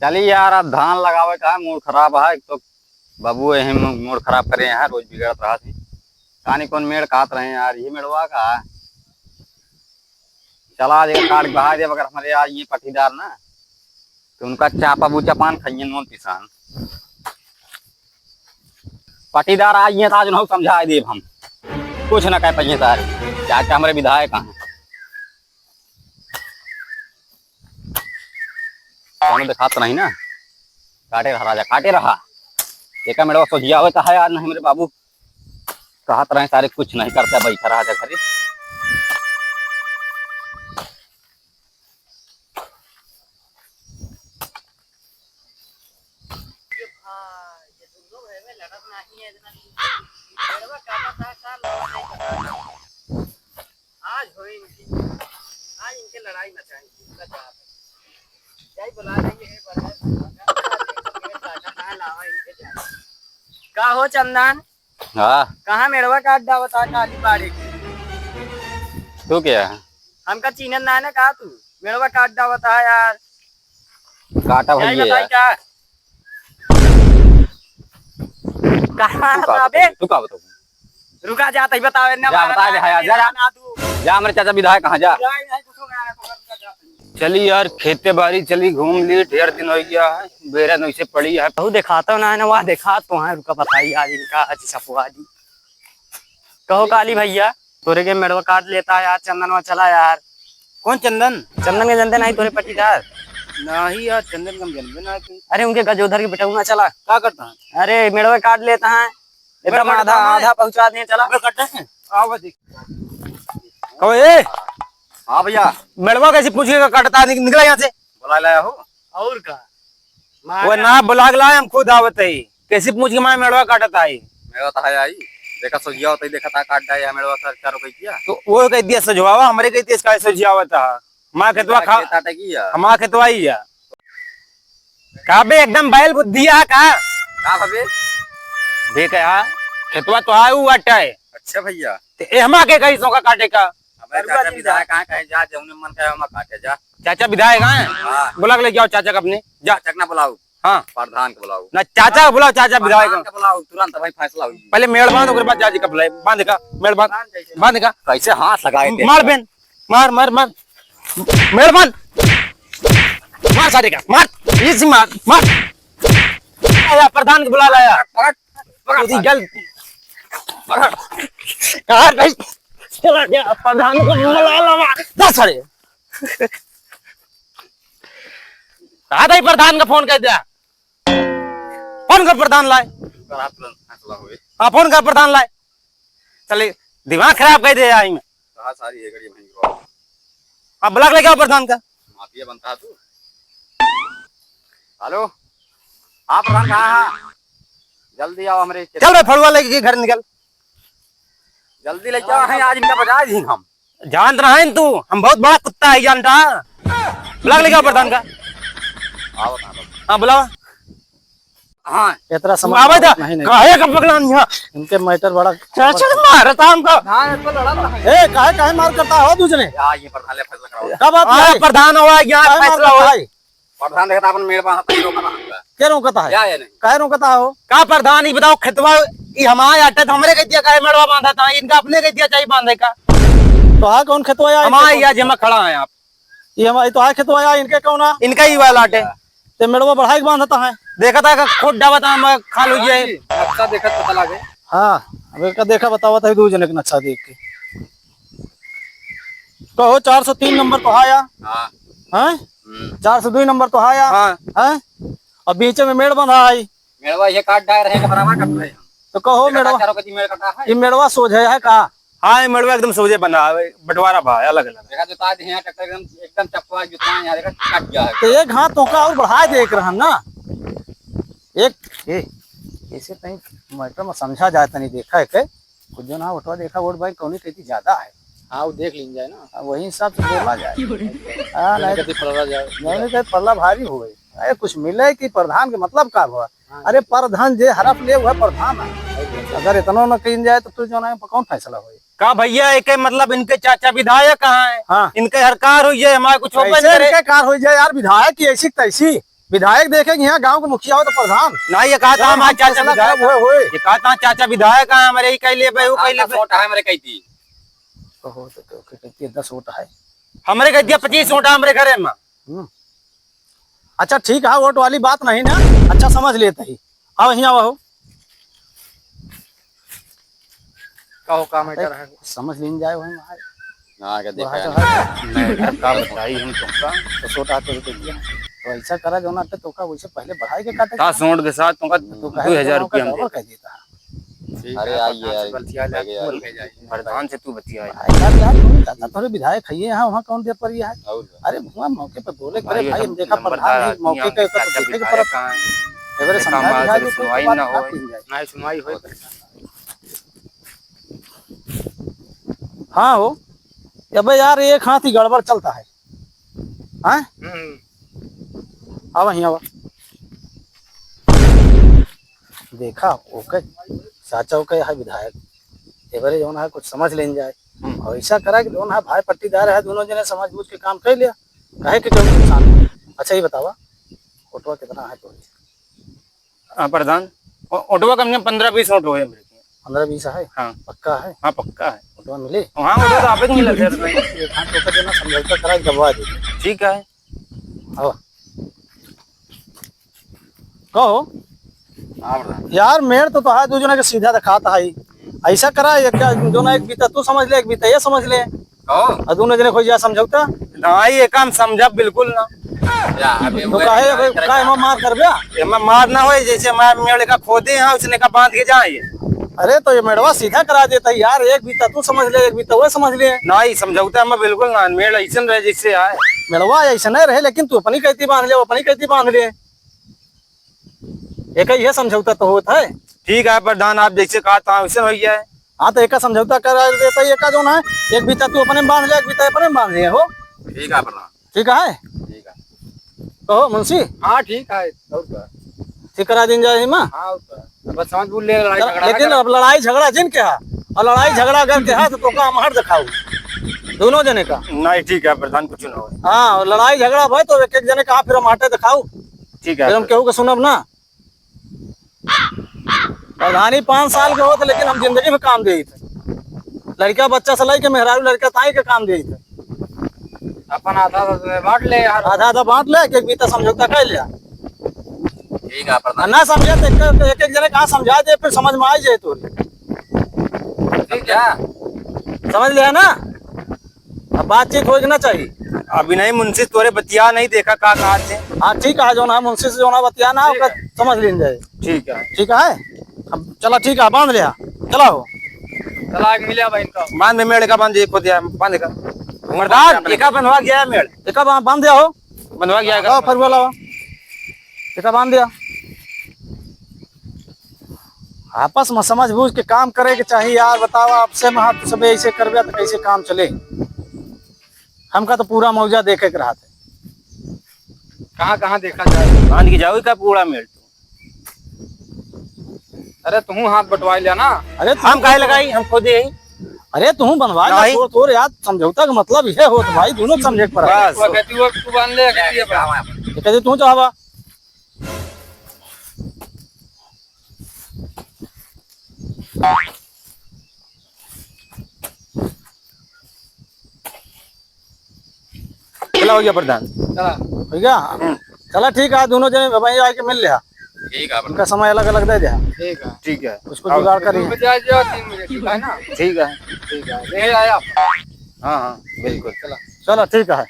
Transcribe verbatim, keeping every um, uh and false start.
चली यार, अब धान लगावे का है, मूड खराब है। एक तो बाबू यही मूड खराब करे हैं, रोज बिगड़त रहत हैं। कानी कौन मेड़ काट रहे हैं यार, ये मेड़वा का है। चला आज एक काट बहा दे, अगर हमारे आज ये पट्टीदार ना, तो उनका चापा बूचा पान खाइए नून पिसान। पट्टीदार आज ये था, आज उन्हें समझा देब हम, कुछ ना कह पाइए सारे। क्या क्या हमारे विधायक हैं, कौनो देखात नहीं ना। काटे रहा राजा, काटे रहा। एका मेड़वा सोझिया होता है यार, नहीं मेरे बाबू कहत रहे सारे कुछ नहीं करता, बैठा रहा जा घरे। आज होई इनकी, आज इनके लड़ाई मचाएंगे, इनका जवाब है। जाई बुला लेंगे, हे बड़ा, कहाँ लावा इनके जाए। का हो चंदन? हाँ। कहाँ मेड़वा काट डावत है काली पाड़े के? तू क्या है? हमका चीनत ना है ना का तू? मेड़वा काट डावत है यार। काटा जाई भैया बताई यार। का? कहाँ तू का अबे? बताबे? तू का बताबे? रुका, जात ही बतावे ना, जा, मारा बता दे, ना, हाँ, जा, जा। ना तू। जा, हमरे चाचा विधायक कहाँ, जा। जा, नहीं, कुछ हो गया, रुका, रुका, जा। चली यार, खेते बारी चली, घूम ली, ढेर दिन हो गया है, बेरा नोइसे पड़ी है। कहू देखाता ना है ना, वहाँ देखा तो है, रुका, बताई आज इनका, आज सपुआ जी। कहो काली भैया, तोरे के मेड़वा काट लेता है यार, चंदनवा चला यार। कौन चंदन? चंदन के जनते नहीं, तोरे पट्टीदार। नहीं यार, चंदन का हम जनबे ना करी। अरे, उनके गजोधर के बेटउना चला। का करता है? अरे, मेड़वा काट लेता है। एकदम मेड़वा आधा, काटता है। आधा पहुंचा दे, चला। मेड़वा काटता है? आओ, बस देख। कहो, ए! हाँ भैया। मेड़वा कैसे पूछ के काटता है? निक-, निकला यहाँ से। बुला लाया हो। और का? वो ना बुला के लाए, हम खुद आवत है। कैसे पूछ के मैं मेड़वा काटत आई? मेड़वा तो है आई। देखा सोझिया होता ही देखा था काट डाया मेड़वा सर चारों कह दिया। तो वो कह दिया सजवावा, हमरे कह दिया इसका सोझिया होता है। माँ खेतवा खा, खेत आटे की है। हमारा खेतवा ही है। का बे एकदम बैल बुद्धि है का? का बे? देख यार, खेतवा तो है वो आटा है। अच्छा भैया। ते ए हमा के कही सोका काटे का? अबे चाचा विधायक कहाँ कहे जा, जौने मन कहे हमा काटे जा। चाचा विधायक हैं? हाँ। बुला के लेके आओ चाचा का अपने, जा। चाचा के ना बुलाओ। हाँ। प्रधान के बुलाओ। ना, चाचा का बुलाओ, चाचा विधायक प्रधान हैं। के बुलाओ, तुरंत भाई फैसला होई। पहले मेड़ बांध, ओकरे बाद चाचा का बुलाए। बांध का, मेड़ बांध। बांध का। कैसे हाथ लगाए थे? मार बेन, मार, मार, मार। मेड़ बांध। मार सारे का, मार। इसी मार, मार। आया, प्रधान के बुला लाया। पकड़, पकड़, पकड़। जल्द। पकड़। यार भाई, चला गया, प्रधान को बुला लाया। दस सारे। कहा था ही प्रधान का फोन कर दिया। फोन कर प्रधान लाए। रात में फैसला हुए। हाँ, फोन कर प्रधान लाए। चले, दिमाग खराब कर दे आई में। कहा सारी है गड़ी भाई। अब ब्लॉक लेके आओ प्रधान का। माफिया बनता है तू। हेलो, हाँ प्रधान, कहाँ है? जल्दी आओ हमरे। चल बे, फड़ुआ लेके घर निकल। जल्दी लेके आओ, हैं, आज इनका बजा दी हम। जानत रहे तू, हम बहुत बड़ा कुत्ता है, जानता? ब्लॉक लेके आओ प्रधान का। आओ, आओ। हाँ, बुलावा। हाँ। इतना समझ आवे में था। नहीं, नहीं। काहे का पगलान यहाँ? इनके मैटर बड़ा चाचा मारता हमको। हाँ, इनको लड़ा था। ए, काहे, काहे मार करता हो दूसरे? यहाँ ये प्रधान ले फैसला कराओ। का बात हाँ, है? प्रधान हुआ, यहाँ काहे मार फैसला करता हुआ। है? प्रधान देखता अपन मेड़ बांधता ही रोकता हमका। क्या रोकता है? या, या नहीं? काहे रोकता हो? का प्रधान, ई बताओ, खेतवा ई हमारे आटे तो हमरे कह दिया, काहे मेड़वा बांधा था? इनका अपने कह दिया चाहिए बांधे का। तो हाँ, कौन खेतवा या? हमारे इनके या कौन जेमा खड़ा है आप। ये हमारे तो हाँ खेतवा या, इनके कौन है? इनका ही वाला आटे। ते मेड़वा बढ़ाई के बांधता है। देखा था का खोद डाबा था, हम खाल हो गया है। नक्शा देखा पता लागे। हाँ, अब एक देखा बतावा था दो जने के नक्शा देख के। कहो चार सौ तीन नंबर तो आया। हाँ। हैं? हम्म। चार सौ दो नंबर तो आया। हाँ। हैं? अब बीच में मेड़ बंधा है। मेड़वा ये काट डाय रहे हैं, बराबर काट रहे हैं। तो कहो देखा मेड़वा, चारों कती मेड़ कटा है। ये मेड़वा सोझे है का? हाँ, ये मेड़वा एकदम सोझे बंधा है, बंटवारा भा है, अलग अलग। देखा जोता दे हैं, ट्रैक्टर एकदम, एकदम चपवा जोता है, यहाँ देखा कट गया है। तो एक हाथ तो का और बढ़ा दे एक रहन ना। एक, ए, ऐसे तनी मैटर में समझा जाए, तनी देखा है के, कुछ जो ना वोटवा देखा, वोट बैंक कौनी कहती ज्यादा है। हाँ, वो देख लीन जाए ना। हाँ, वही हिसाब से बोला जाए। हाँ, जौने नहीं, कती पड़ला जाए। जौने कती पड़ला भारी हुए। अरे, कुछ मिले कि प्रधान के मतलब का हुआ? हाँ। अरे, प्रधान जे हरफ ले, वह प्रधान है। अगर इतना न कीन जाए, तो तू जो ना, कौन फैसला होए? का भैया, एक मतलब इनके चाचा विधायक हैं, हाँ। इनके हर कार हुई है, हमारे कुछ ओपन कैसे करे। इनके कार हुई जाए यार, विधायक की ऐसी तैसी। विधायक देखे कि यहाँ गाँव के मुखिया हो तो प्रधान। ना, ये कहा था हमारे चाचा विधायक। होए, होए। ये कहा था चाचा विधायक है, हमारे ही कह लिए भाई, वो कह लिए भाई। सोटा है, हमारे कह दी। कहो तो, तो, कह दी, दस वोट है। हमरे कह दिया पच्चीस वोट है हमरे घरे में। हम्म। अच्छा, ठीक है, वोट वाली बात नहीं ना, अच्छा समझ लेते ही। अब यहाँ आओ। का हो, का मैटर है? समझ लीन जाए वहीं वहाँ। हाँ, क्या देखा है? मैटर का बताई हम तुमका? तो छोटा तो रुक गया। तो ऐसा करा जो ना तो तोका वैसे पहले बढ़ाई के काटे। का सोट के साथ तुमका तो कहे दो हजार रुपया हम गड़बड़ दे। कर देता। ठीक अरे है, आइए, प्रधान से आइए, बतिया ले, आइए, बोल आइए। के जाइए। प्रधान से तू बतिया। भाई साहब, यार, तुम दादा थोड़े विधायक है, यहाँ वहाँ कौन दे पर है? और अरे, वहाँ मौके पे बोले करे भाई, भाई, हम हम देखा नंबरदार प्रधान है, आदमी मौके हम पे तो देखा देखे के विधायक पड़त। कहाँ है? एवरे देखा समझा हमारे बुझा से दे, सुनवाई कोई ना बात होए। नहीं जाए। नहीं, सुनवाई होए। हाँ हो, अबे यार, एक हाथ ही गड़बड़ चलता है। हाँ? हम्म। अब यहाँ आवा। देखा, ओके, चाचा ओके है विधायक, एबरे जौन है कुछ समझ लेन जाए। हम्म। और ऐसा करा कि जौन है भाई पट्टीदार है, दोनों जने समझ बूझ के काम कर लिया, काहे कि जो नुकसान हो। अच्छा, ये बतावा, ओटवा कितना है तो? हाँ, प्रधान, ओ-, ओटवा कम से कम पन्द्रह बीस ओट होए हमरे के। पन्द्रह बीस है? हाँ। पक्का है? हाँ, पक्का है। ओटवा मिले? हाँ, ओटवा तो आपे को मिला, सर। एक हाथ ओकर देना, समझौता करा के दबवा दे। ठीक है। हाँ। कहो। हाँ, प्रधान। यार, मेड़ तो तोहार दू जना के सीधा दिखात है। ऐसा करा, एक जौन एक बीता तू समझ ले, एक बीता ये समझ ले। कहो। और दोनों जने खोजिया समझौता। नहीं, ये काम समझा बिल्कुल ना। या, अबे तो वो काहे, एक अबे, करे काहे का? एमा मार करबे? एमा मार ना होए, जैसे मार मेड़ का खोदे हैं, उसने का बांध के जाए। अरे, तो ये मेड़वा सीधा करा देता यार, एक बीता तू समझ ले, एक बीता वो समझ ले। नहीं, समझौता में बिल्कुल ना, मेड़ ऐसन रहे जैसे आए। मेड़वा ऐसा नहीं रहे, लेकिन तू अपनी कहती बांध ले, वो अपनी कहती बांध ले। एक ही है समझौता तो होत है। ठीक है प्रधान, आप जैसे कहा था वैसे हो गया है। हाँ, तो एका समझौता करा देता ही, एका जौन है, एक बीता तू अपने में बांध ले, एक बीता अपने में बांध ले हो। ठीक है प्रधान। ठीक है? ठीक है। कहो मुंशी। हाँ, ठीक है, और का? ठीक करा दिन जाए ही माँ। हाँ, और का? बस समझ बोल ले, लड़ाई चल, झगड़ा लेकिन ना अब लड़ाई झगड़ा जिन के हा, और लड़ाई झगड़ा अगर के हा, तो तोका हम हट दिखाऊ, दोनों जने का। नहीं, ठीक है प्रधान, कुछ ना हो। हाँ, और लड़ाई झगड़ा भाई, तो एक एक जने का फिर हम हटे दिखाऊ। ठीक है। फिर हम केहू के सुनब ना। प्रधानी पाँच साल के होत, लेकिन हम जिंदगी में काम देइत है। लड़का बच्चा से लइके मेहरारू लड़का ताई के काम देइत है। अपन आधा आधा बांट ले यार। आधा आधा बांट ले, एक एक बीता समझौता कर लिया। ठीक है प्रधान। ना समझे तो एक, एक, एक जने कहाँ समझा दे, फिर समझ में आ जाए तो। ठीक है। समझ लिया ना? अब बातचीत होए के ना चाहिए। अभी नहीं मुंशी, तोरे बतिया नहीं देखा का कहा थे। हाँ, ठीक है, जौन है मुंशी से जौन है बतिया ना, ठीक ओकर है। समझ लीन जाए। ठीक है। ठीक है, अब चला, ठीक है, बांध लिया, चला हो। चला, आगे मिले भाई इनका। बांध में मेड़ का बांध, एक को दिया, बांध का। मर्दान, एका बंधवा गया है मेड़। एका बा-, बांध दिया हो। बंधवा गया है। लावा, फरुआ लावा। एका बांध दिया। आपस में समझ बूझ के काम करे के चाहिए यार। बतावा, आपसे में हाथ सब ऐसे करबे तो कैसे काम चले? हमका तो पूरा मौजा देखे के रहत है। कहाँ, कहाँ देखा जाए? बांध के जाओ का पूरा मेड़। अरे, तू हाथ बंटवा लिया ना। अरे, तू हम काहे लगाई? हम खुद ही। अरे, तू बनवा ले, नहीं। तोर, तोर यार, समझौता का मतलब यह होत भाई, दोनों समझे के पड़ा। बस। वो कहती, वो तू बांध ले, कहती है, बांध। ये कहती, तू चाहवा। चला, हो गया प्रधान। चला। हो गया? हम्म। चला, ठीक है, दोनों जने वहीं आके मिल लिया। ठीक है, उनका समय अलग अलग दे दिया। ठीक है। ठीक है। उसको आओ। जुगाड़ करिए। दो बजे आ जाओ, तीन बजे, ठीक है ना? ठीक है। ठीक है, ले आया आप। हाँ, हाँ, बिल्कुल। चला। चला, ठीक है।